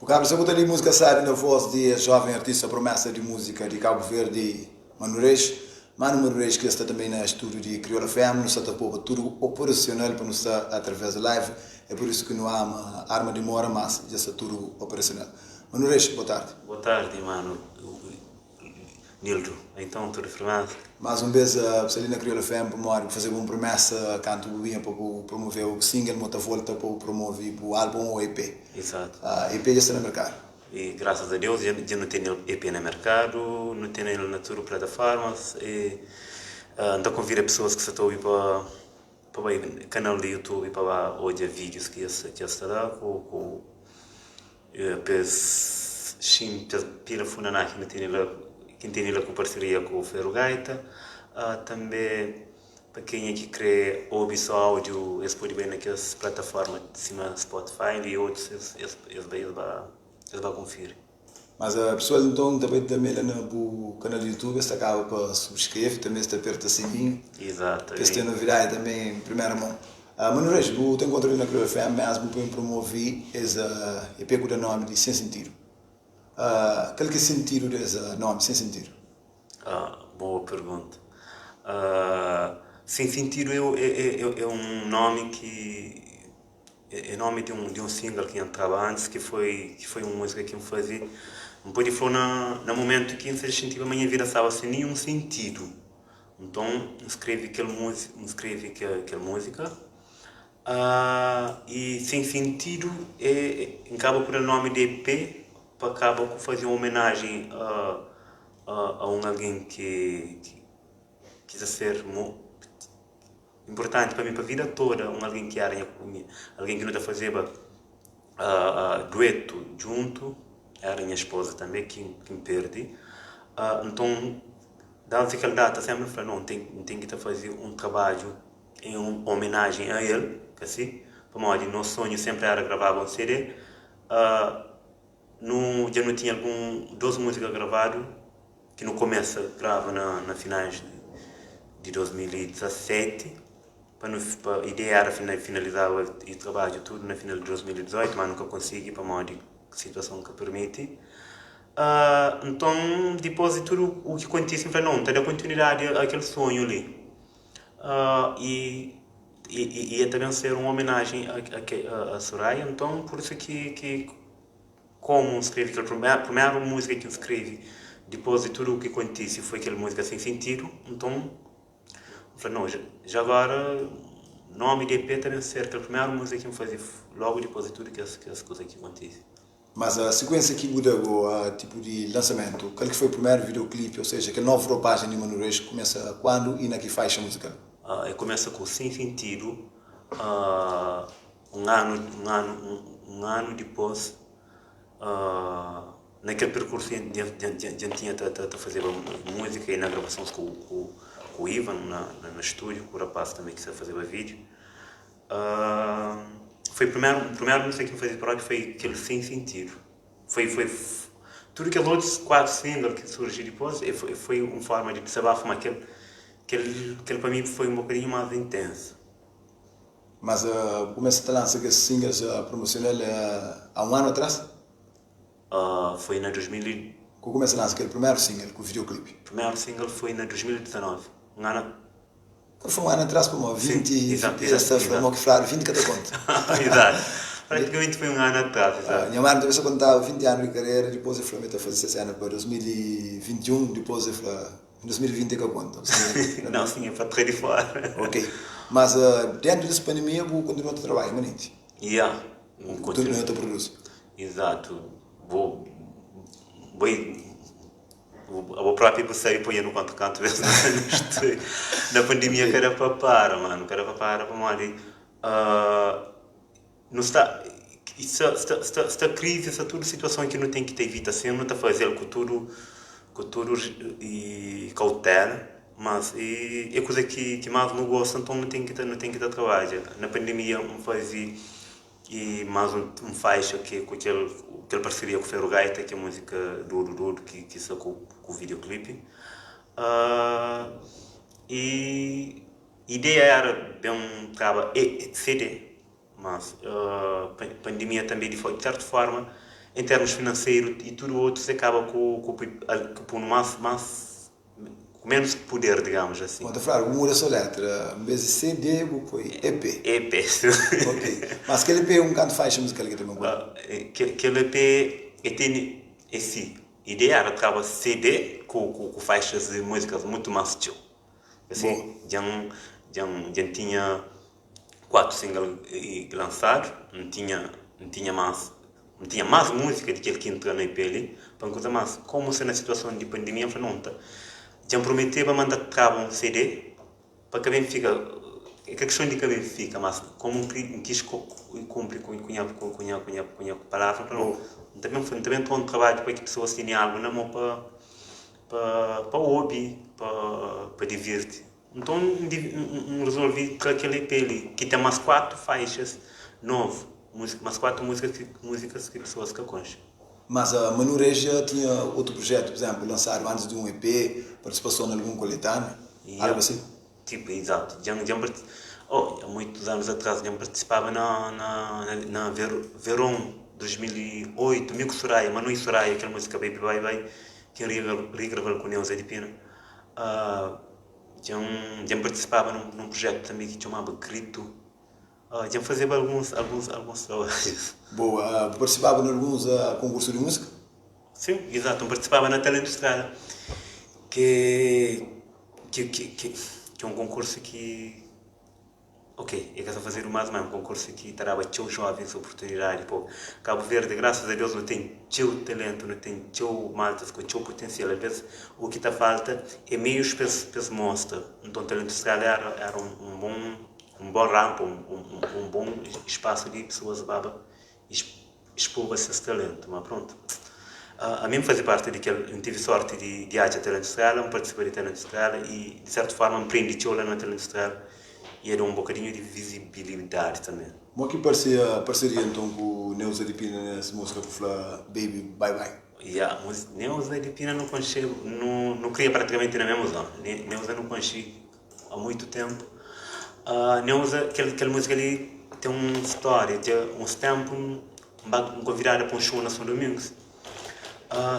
Bu kabra sa bu ta li múzika sabi na voz di es jovem artista promessa di múzika di Cabo Verde, Mano Reis. Mano Mano Reis ki sta também na estúdio di Crioula FM, nu sta ta poba tudu operacional pa nu sta através di live, é por isso ki nu ama arma dimora, mas dja sta tudu operacional. Mano Reis, boa tardi. Boa tardi mano Nildo, então tudu firmeza? Mais um bes bu sta li na Crioula FM pamodi bu fazeba um promessa kantu bu binha pa bu promoveu bu single mo ta volta pa bu promove bu album ou EP. Exato. EP dja sta na merkadu. E graças a Deus dja nu tene EP na merkadu, nu tene el na tudu plataformas e N ta konvida pessoas ki sta ta obi pa pa bai kanal di YouTube pa ba odja vídeos ki dja sta la ku ku Pa es xinti, pa es bira funaná ki nu tene la, ki N tene la ku parseria ku Ferro Gaita. Tanbe pa kenha ki kre obi so áudiu, es pode bai na kes plataforma sima Spotify i otus, es es bai es ba es ba konfiri. Mas pesoal nton ta bai tanbe la na bu kanal di YouTube, es ta kaba pa subskreve, tanbe es ta aperta sininhu pa es ten novidadi tanbe en primera mon. Mano Reis, bu ta enkontra li na Kriolu FM mesmu pa ben promovi es EP ku da nomi di Sem Sentidu. Kal ki é sentidu des nomi, Sem Sentidu? Boa pergunta. Sem Sentidu é un nomi ki é nomi di un single ki N traba antis ki foi ki foi un múzika ki N faze, N pode fla na mumentu ki N sa xintiba ma nha vida staba sen ninhun sentidu. Nton, N skrebe kel múzika, N skrebe kel múzika i Sem Sentidu é, N kaba ku da nómi di EP pa kaba ku faze un omenajen a un algen ki ki ta ser inpurtanti pa mi pa vida toda, un algen ki éra nha, algen ki nu ta fazeba duetu djuntu, éra nha spoza tanbe ki N perde. Nton, Danti kel data senpri N fla, no, N ten, N ten ki ta faze un trabadju en omenajen a el, ka si? Pamodi nos sonhu senpri éra gravaba un CD. Nu, dja nu tinha algun, dos múzika gravadu ki nu kumesa grava na, na finais di 2017, pa nu, pa ideia éra finalizaba e trabadju tudu na final di 2018, má nu ka konsigi pamodi situason ka permiti. Nton, dipôs di tudu u ki kontise, N fla, Nau, N ta da kontinuidadi a kel sonhu li. I i e ta ben ser un omenajen a Suraia. Nton, pur isu ki ki komu N skrebe kel primeru múzika ki N skrebe dipôs di tudu u ki kontise foi kel múzika Sen Sentidu. Nton, N fla, Nau, ja agora nómi di EP ta ben ser kel primeru múzika ki N faze lógu dipôs di tudu kes kuza ki kontise. Mas a sikuensia ki bu da go a tipu di lansamentu, kal ki foi primeru videoclipe, ou seja, kel novu ropajen di Manu Reis kumesa kuandu i na ki faixa muzikal? E kumesa ku Sem Sentidu un anu un anu un anu dipôs na kel perkursu dja dja N tinha ta ta fazeba múzika i na gravasons ku ku Ivan na na stúdiu ku rapaz tanbe ki sa fazeba vídiu. Foi primeru, primeru múzika ki N faze própi foi kel Sem Sentidu. Foi, foi, tudu kes otus 4 single ki surji dipôs e foi, foi un forma di dizabafu, ma kel, kel, kel pa mi foi un bokadinhu más intensu. Mas bu kumesa ta lansa kes singles promosional há un anu atrás? Foi na 2000 e. Ku kumesa lansa kel primeru single ku videoclip? Primeru single foi na 2019, un anu. Ka foi un anu atrás pamodi 20 dja sta fla mo ki fladu 20 ka ta konta. Exato. Praticamente foi un anu atrás, exato. Nha manu ta pensa kontaba 20 anu di karera dipôs el fla ma el ta faze se sena pa 2021 dipôs el fla 2020 el ka konta. Não, sim, é pa tra di fora. Ok. Mas dentu des pandemia bu kontinua ta trabadja manenti? Yeah. Bu kontinua ta produzi? Exato. Bu bai Abo propi bu sabi poi nu konta kantu bes na pandemia ka da pa para mano, ka da pa para pamodi nu sta sta sta krizi sta tudu situason ki nu ten ki ta ivita sin nu ta fazel ku tudu ku tudu kautela mas e kuza ki mas nu gosta nton nu ten ki nu ten ki ta trabadja na pandemia n fazi I más un faixa ki ku kel kel parseria ku Ferro Gaita ki é múzika Dodu Dodu ki ki sta ku ku videoclipe. I ideia éra ben traba e CD, mas pandemia tanbe di di sertu forma. Em termos financeiro e tudo outros, acaba ku ku ku punu mais mais com menos poder, digamos assim. Bom, ta fladu, bu muda so letra, en vez di CD bu poi EP. EP. Ok. Mas kel EP é un kantu faixa musical ki ta ben ku el? Kel EP e tene, é si, ideia era traba CD ku ku faixas di musicas mutu mas txeu. Assim, dja-m dja-m dja-m tinha 4 single lansadu, N tinha N tinha mas N tinha mas múzika di kel ki N tra na EP li pa N kuza mas komu sta na situason di pandemia N fla non ta dja N prometeba ma N ta traba un CD pa ka ben fika é ka kiston di ka ben fika mas komu N kri N kis kunpri ku nha ku nha ku nha ku nha palavra N fla non N ta ben N ta ben tra un trabadju pa ki pesoas tene algu na mo pa pa pa obi pa pa divirti. Nton, N rezolvi tra kel EP li, ki ten más 4 faixas novu, más 4 múzikas ki pesoas ka konxe. Mas Manu Reis dja tinha otu projetu, pur izénplu, lansadu antis di un EP, partisipason na algun koletánea, algu asin? Tipu, izatu. Dja N oh, há muitus anus atrás, dja N partisipaba na na na Veron 2008, mi ku Suraia, Manu i Suraia, kel múzika Baby Bye Bye, ki N regraval ku Neuza di Pina. Dja N dja N partisipaba num projetu tanbe ki txomaba Gritu. Dja N fazeba alguns alguns alguns trabadjus. Boa. Bu partisipaba na alguns konkursu di múzika? Sin, izatu. N partisipaba na Talentu Estrela, ki ki ki ki é un konkursu ki. Ok, e ka sa fazedu más, má é un konkursu ki ta daba txeu jovens oportunidadi. Pô, Kabu Verdi, grasas a Deus, nu ten txeu talentu, nu ten txeu maltas ku txeu putensial. Alvês, u ki ta falta é meius pa es, pa es mostra. Nton, Talentu Estrela éra, éra un bon, un bon rampa, un bon spasu di pesoas baba expoba ses talentu. Má prontu, ami N faze parti di kel, N tive sorti di di atxa Talentu Estrela, N partisipa di Talentu Estrela y di sertu forma N prende txeu la na Talentu Estrela y e da un bokadinhu di vizibilidadi tanbe. Mo ki parse parseria nton ku Neuza di Pina nes musika ku fla Baby Bye Bye? Ya, Neuza di Pina nu konxe, nu kria pratikamenti na mesmu zona. Neuza nu konxe Há muito tempo. Neuza, kel kel múzika li ten un stória. Dja uns ténpu N ba N konvidada pa un xou na São Domingos.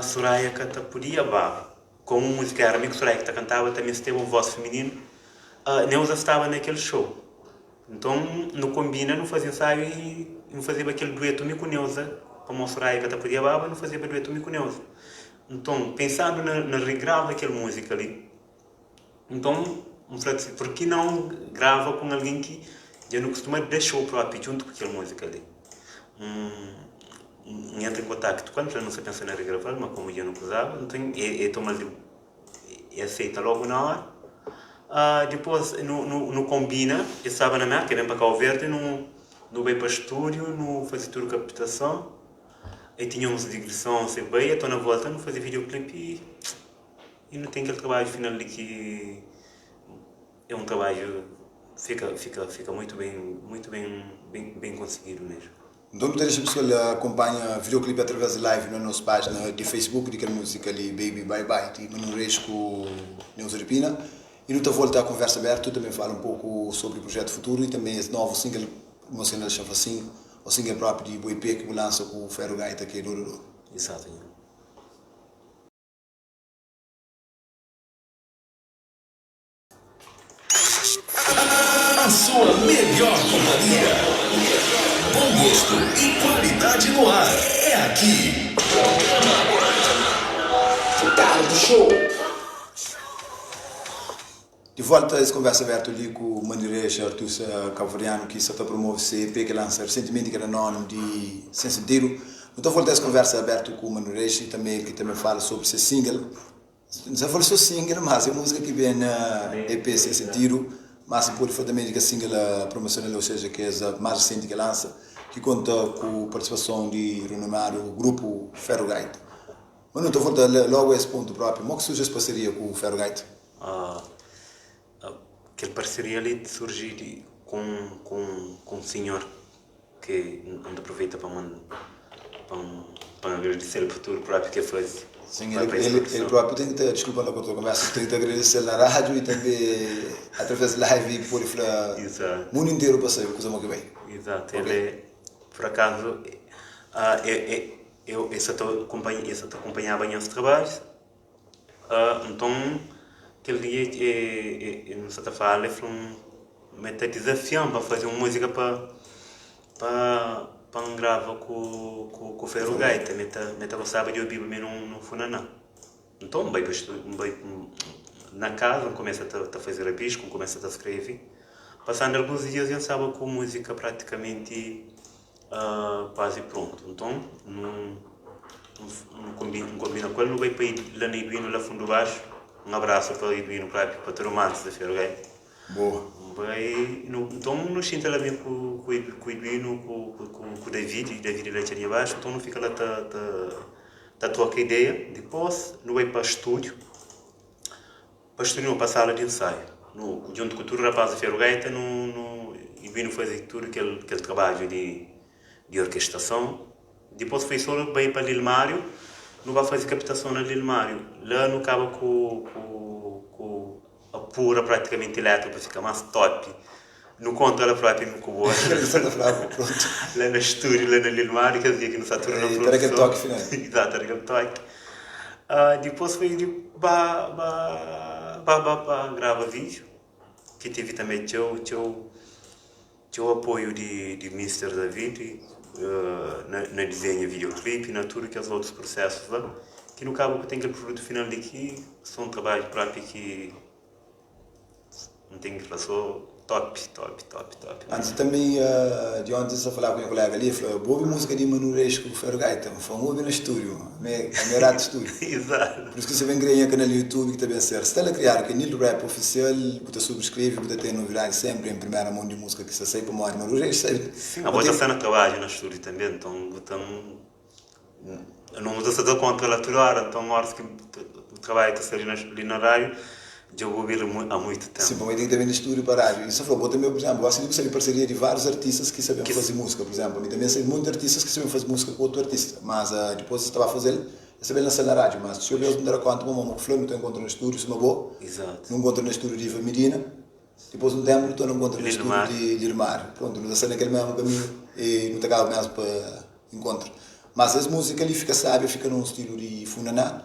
Suraia ka ta podia ba. Komu múzika éra mi ku Suraia ki ta kantaba, ta mesteba un vós fimininu. Neuza staba na kel xou. Nton, nu konbina, nu faze ensaiu i nu fazeba kel duetu mi ku Neuza. Pamodi Suraia ka ta podia baba, nu fazeba duetu mi ku Neuza. Nton, pensandu na na regrava kel múzika li, Nton, N fla si, pur ki nau grava ku un algen ki dja nu kustuma da xou propi djuntu ku kel múzika li? N entra en kontaktu ku el, N fla, nu sta pensa na regrava-l, ma komu dja nu kuzaba, nton e toma-l di, e aseita logu na óra. Dipôs nu konbina, e staba na Merka, e ben pa Kau Verdi, nu bai pa stúdiu, nu faze tudu kaptason, e tinha uns digrison, se bai, e torna volta, nu faze videoclip i. I nu ten kel trabadju final di ki é un trabadju fika fika fika muitu ben muitu ben ben ben konsigidu mesmu. Nton nu ta dexa pesoal akonpanha videoclip através di live na nos pájina di Facebook di kel múzika li Baby Bye Bye di Manu Reis ku Neuza de Pina i nu ta volta a konversa abertu tanbe fala un poku sobri projetu futuru i tanbe es novu single promosional Xafasin o single propi di bu EP ki bu lansa ku Ferro Gaita ki é Dor Dor. Exato. A sua melhor companhia. Bom gosto e qualidade no ar. É aqui. Tarde Show. Di volta es konversa abertu li ku Mani Reis, artista kabuverdianu ki sta ta promove se EP ki lansa resentimenti ki era anónimu di Sen Sentidu. Nu ta volta es konversa abertu ku Mani Reis i tanbe el ki tanbe fala sobri se single, N sa fala so single mas é múzika ki ben na EP Sen Sentidu, mas N pode fla tanbe di kes single promosional ou seja kes más resenti ki lansa ki konta ku partisipason di renomadu grupu Ferro Gaita. Mas nu ta volta logu a es pontu propi, mo ki surji es parseria ku Ferro Gaita? Kel parseria li surji di ku un sinhor ki N ta aproveita pa pa N agradise-l pa tudu propi ki el faze. Sin, el propi ten ki ta, diskulpa N ta korta konversa, ten ki ta agradese-l na rádiu i tanbe através di live i pode fla mundu interu pa sabe kuza mo ki bai. Izatu, el é, pur akazu, Eu e sa ta kunpanha e sa ta kunpanhaba nhas trabadjus. Nton kel dia e e nu sa ta fala e fla-m ma e ta dizafia-m pa faze un múzika pa pa pa N grava ku ku Ferro Gaita ma e ta ma e ta gostaba di obiba mi nun funaná. Nton N bai pa N bai na kaza N kumesa ta ta faze rabisku N kumesa ta skrebe. Pasandu alguns dias dja N staba ku múzika pratikamenti Kuazi prontu. Nton, nu nu konbina ku el, nu bai pa la na Iduínu, la fundu baxu. Un abrasu pa Iduínu própi, pa tudu mantis di Feru Gai. Boa. Nu bai, nu nton nu xinta la mi ku ku ku Iduínu, ku ku ku Davidi, Davidi la txadinha baxu. Nton nu fika la ta ta ta troka ideia. Dipôs nu bai pa stúdiu, Pa stúdiu nu pa sala di nsaiu. Nu djuntu ku tudu rapaz di Feru Gaita nu nu Iduínu faze tudu kel kel trabadju di di orkestrason. Dipôs foi so bai pa Lilmáriu, nu ba faze kaptason na Lilmáriu. La nu kaba ku ku ku apura pratikamenti letra pa fika más top. Nu kontra la propi mi ku bo. Kel ki sa ta flaba prontu. La na stúdiu la na Lilmáriu kes dia ki nu sta tudu na Ta da kel produson. toki final. Izatu, ta da kel toki. Dipôs foi di ba ba ba ba ba grava vídiu ki tevi tanbê txeu txeu txeu apoiu di di Mister David na na dizenha videoclip na tudu kes otus prusésus la ki nu kaba ku ten kel produtu final di ki so un trabadju própi ki N ten ki fla so top top top top. Antes também di onti N sta falaba ku nha kolega li, el fla, bu obi múzika di Manu Reis ku Ferro Gaita? N fla, N obi na stúdiu, ami é ratu stúdiu. Exato. Pur isu ki si ben kria nha kanal di YouTube ki ta ben ser sta la kriadu ki é Nildo Rap Oficial, bu ta subscreve, bu ta ten novidadi senpri en primera mon di múzika ki sta sai pamodi Manu Reis sabe. Sim, abo ta sta na trabadju na stúdiu tanbe, nton bu ta Nu ta sta ta kontra la tudu óra, nton óras ki bu trabadja ta sta li na rádiu, dja bu obi-l há muitu ténpu. Sim, pamodi ten ki ta ben di stúdiu pa rádiu. I sa fla, bo tanbe, pur izénplu, gosi di bu sabe parseria di várius artistas ki sa ben faze múzika. Pur izénplu, ami tanbe N sabe monti artistas ki sa ben faze múzika ku otu artista, mas dipôs es ta ba faze-l, es ta ben lansa-l na rádiu. Mas txeu bês nu ta da kónta ma mo ku fla, nu ta inkontra na stúdiu sima bo, nu nkontra na stúdiu di Iva Medina, dipôs di un ténpu nu torna nkontra na stúdiu di Lilmário. Prontu, nu ta sta na kel mésmu kaminhu i nu ta kaba mésmu pa inkontra. Mas es múzika li fika sábi, fika na un stilu di funaná.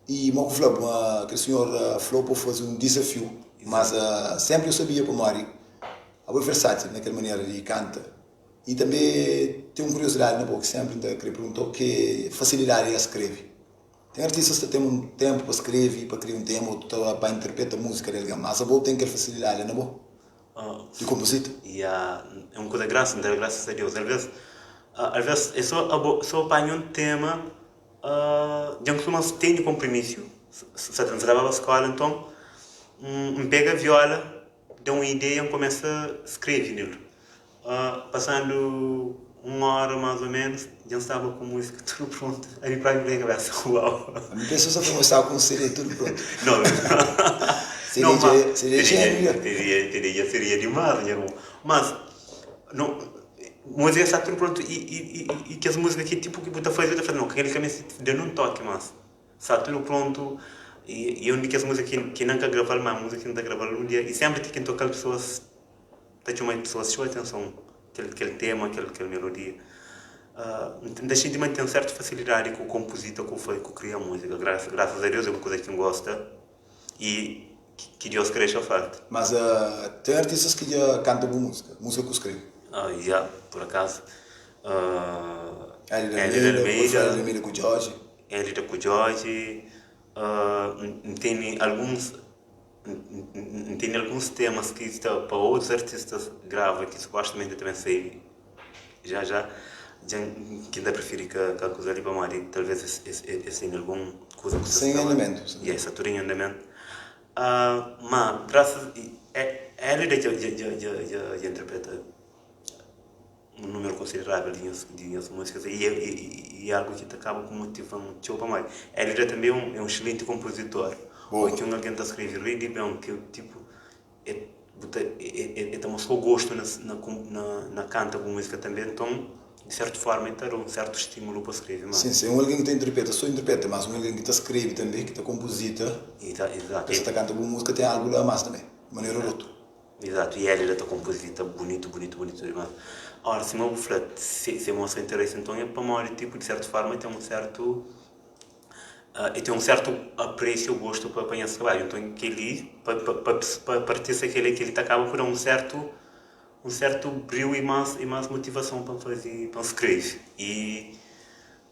I mo ku fla-bu ma kel sinhor fla-u pa bu faze un dizafiu. Mas sénpri eu sabia pamodi abo é versátil na kel manera di kanta. I tanbê ten un kuriozidadi na bo ki sénpri N ta krê pergunta-u, ki é fasilidadi di skrebe. Ten artistas ta ten un ténpu pa skrebe, pa kria un tema, otu ta ba interpreta múzika di algen. Mas abo ten kel fasilidadi la na bo di konpozita? Ya, é un kuza grasa, N ta da grasas a Deus. Alvês, alvês é sô abo, sô panha un tema, dja N kustuma tene konpromisiu, sa ta N sa ta baba skóla, nton N pega viola, da un ideia, N kumesa skrebe nel. Pasandu un óra más ô ménus, dja N staba ku múzika tudu prontu. Ami própi N fla nha kabésa, Uau! Ami pensa sa fla ma staba ku un CD tudu prontu. Não, CD não, dja mas CD dja seria, dja. seria, seria, seria dimás, nha irmon. Mas, não, múzika sta tudu prontu i, i, i, i kes múzika ki tipo ki bu ta faze, bu ta fla, não, kel-li ka meste da nun toki más. Sta tudu prontu i, i un di kes múzika ki, ki N ka grava-l, má múzika ki N ta grava-l un dia i sénpri ti ki N toka-l pesoas ta txoma pesoas txeu atenson kel kel tema, kel kel melodia. N ta xinti ma N ten sertu fasilidadi ku konpuzita, ku fai, ku kria múzika. Grasas grasas a Deus é un kuza ki N gosta i ki Deus ka dexa falta. Mas ten artistas ki dja kanta bu múzika, múzika ku skrebe? Ya, pur akazu Hélio de Hélio de Almeida, Almeida, Hélio de Almeida ku Jorge. Hélio ku Jorge, N tene alguns N tene alguns temas ki sta pa otus artistas grava ki supostamenti ta ben sai já já, dja ki N ta prifiri ka ka kuza li pamodi talvês es es es tene algun kuza ku Sta en andamentu. Ya, sta tudu en andamentu. Ma grasas Hélio dja dja dja dja dja interpreta un númeru konsiderável di nhas di nhas múzikas i i i algu ki ta kaba ku motiva-m txeu pamodi Hélida tanbe é un é un exselenti konpozitor Boa. Oki un algen ta skrebe rei di ben ki tipu é bu ta é é ta mostra-u gostu na na na na kanta bu múzika tanbe nton di sertu forma é ta da un sertu stímulu pa skrebe más. Sim, sim, un algen ki ta interpreta sô interpreta, mas un algen ki ta skrebe tanbe, ki ta konpozita, Exato, ki sa ta kanta bu múzika ten algu la a más tanbe, manera di otu. Exato, e Hélida ta konpozita bunitu, bunitu, bunitu dimas. Ora, sima bu fla, se se mostra interesi nton é pamodi tipo di sertu forma ten un sertu e ten un sertu apresiu o gostu pa pa nhas trabadju. Nton kel-li pa pa pa pa artista kel-li kel-li ta kaba ku da un sertu un sertu briu i más i más motivason pa N faze pa N skrebe i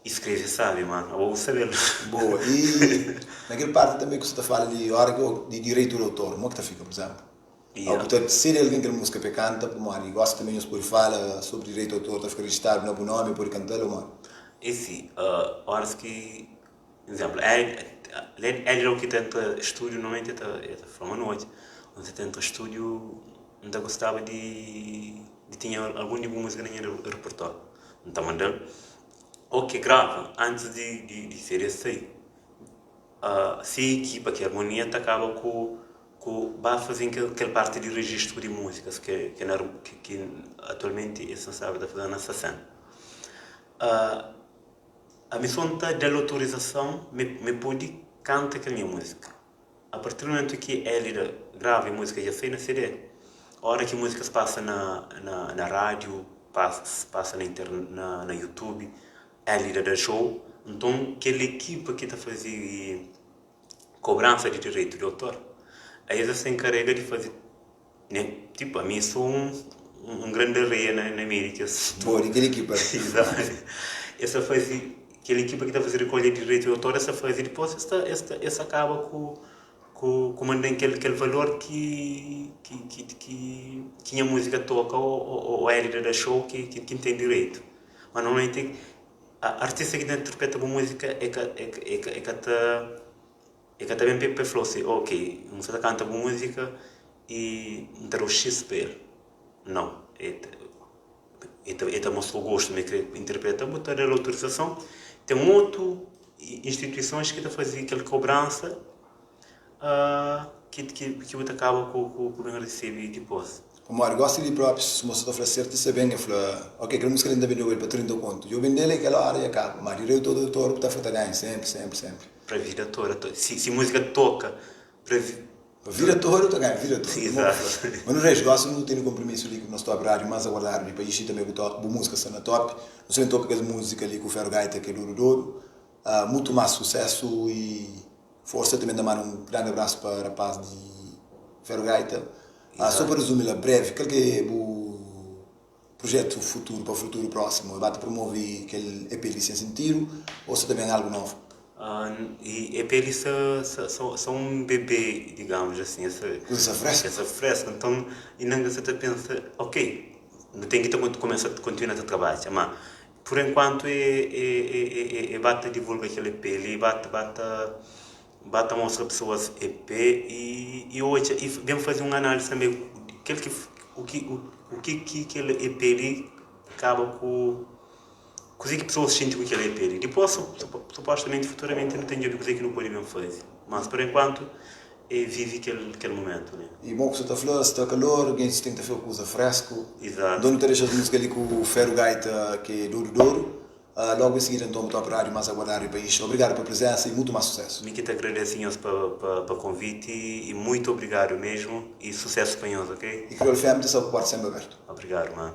i skrebe é sabi mano abo bu sabe-l. Boa. I na kel parti tanbe ku sta ta fala di ora ki di direitu di autor, mo ki ta fika, pur izemplu? Au bu ta sede algen kel múzika pa e kanta, pamodi gosi tanbe nhos pode fala sobri direitu di autor, ta fika rejistadu na bu nomi, e pode kanta-l o modi? É si, óras ki, izénplu, Ed ki ta entra stúdiu, normalmenti el ta fla ma noti, N ta entra stúdiu, N ta gostaba di tinha algun di bu múzika na nha repertóriu. N ta manda-l, ok, grava antis di CD sai. Se ekipa ki harmonia ta kaba ku ku ba faze kel kel parti di registru di múzikas ke ke na ki atualmenti es ta staba ta faze na Sasem. Ami so N ta da-l autorizason me me pode kanta kel nha múzika. A partir di momentu ki Élida grava e múzika dja sai na CD, ora ki múzikas pasa na na na rádiu, pasa pasa na inter na na YouTube, Élida da show, nton kel ekipa ki ta faze kobransa di direitu di autor, es es ta enkarega di faze, ne, tipu ami sou un un gran di areia na na meiu di kes. Boa, di kel ekipa. Exato. Es ta faze, kel ekipa ki ta faze rekolha di direitu di autor es ta faze, dipôs es ta es ta es ta kaba ku ku ku manda-m kel kel valor ki ki ki ki ki nha múzika toka o o Élida da show ki ki N ten direitu. Ma normalmenti artista ki ta interpreta bu múzika e ka e ka e ka e ka ta e ka ta ben pa e fla-u si ok N sta ta kanta bu múzika i N ta da-u xis pa el. Nau, e ta e ta e ta mostra-u gostu ma e kre interpreta bu ta da-l autorizason. Ten otu instituisons ki ta faze kel kobransa ki ki ki bu ta kaba ku ku ben resebe dipôs. Pamodi gosi li propi suma su ta fla si artista ben e fla ok kel musika li nta bendeba el pa 30 kontu djo bendel e kel ora e kaba ma direito di autor bu ta fla ta ganha sempri sempri sempri. Pa vida toda si si musika toka pa Pa vida toda ta ganha vida toda suma bu fla. Ma nu reis gosi nu tene kompromisu li ku nos top radio mas aguardadu di país i tambe ku top bu musika sta na top nu sta ben toka kes musika li ku Ferro Gaita ke dodu dodu mutu mas susesu i Força também ta manda um grande abraço pa rapaz di Ferro Gaita. Ah, só pa resumi la breve, kal ki é bu projeto futuro pa futuro próximo? Ba ta promove kel EP li sem sentido ou sta ta ben algo novo? Ah, e EP li sa sa sa um bebê, digamos assim, essa Kuza fresco. Essa fresco, então inda nka sa ta pensa, ok, nu ten ki ta kumesa kontinua ta trabadja, ma Pur enkuantu e ba ta divulga kel EP li, ba ta ba ta ba ta mostra pesoas EP i odja i ben faze un análise tanbe kel ki u ki u ki ki kel EP li kaba ku kuze ki pesoas xinti ku kel EP li. Dipôs supostamenti futuramenti nu ten djobe kuze ki nu pode ben faze, mas pur enkuantu e vive kel kel momentu li. E bon ku sa ta fla, sta kalor, gentis ten ki ta fla kuza fresku. Exato. Nton nu ta dexa es musika li ku Ferro Gaita ki é Dodu Dodu. Logu em seguida nton bu top rádio más aguardadu di país. Obrigadu pa prezensa i mutu más susesu. Mi ki ta agradese nhos pa pa pa konviti i muitu obrigadu mesmu i susesu pa nhos ok. I Kriolu FM ta sta ku porta senpri abertu. Obrigadu mano.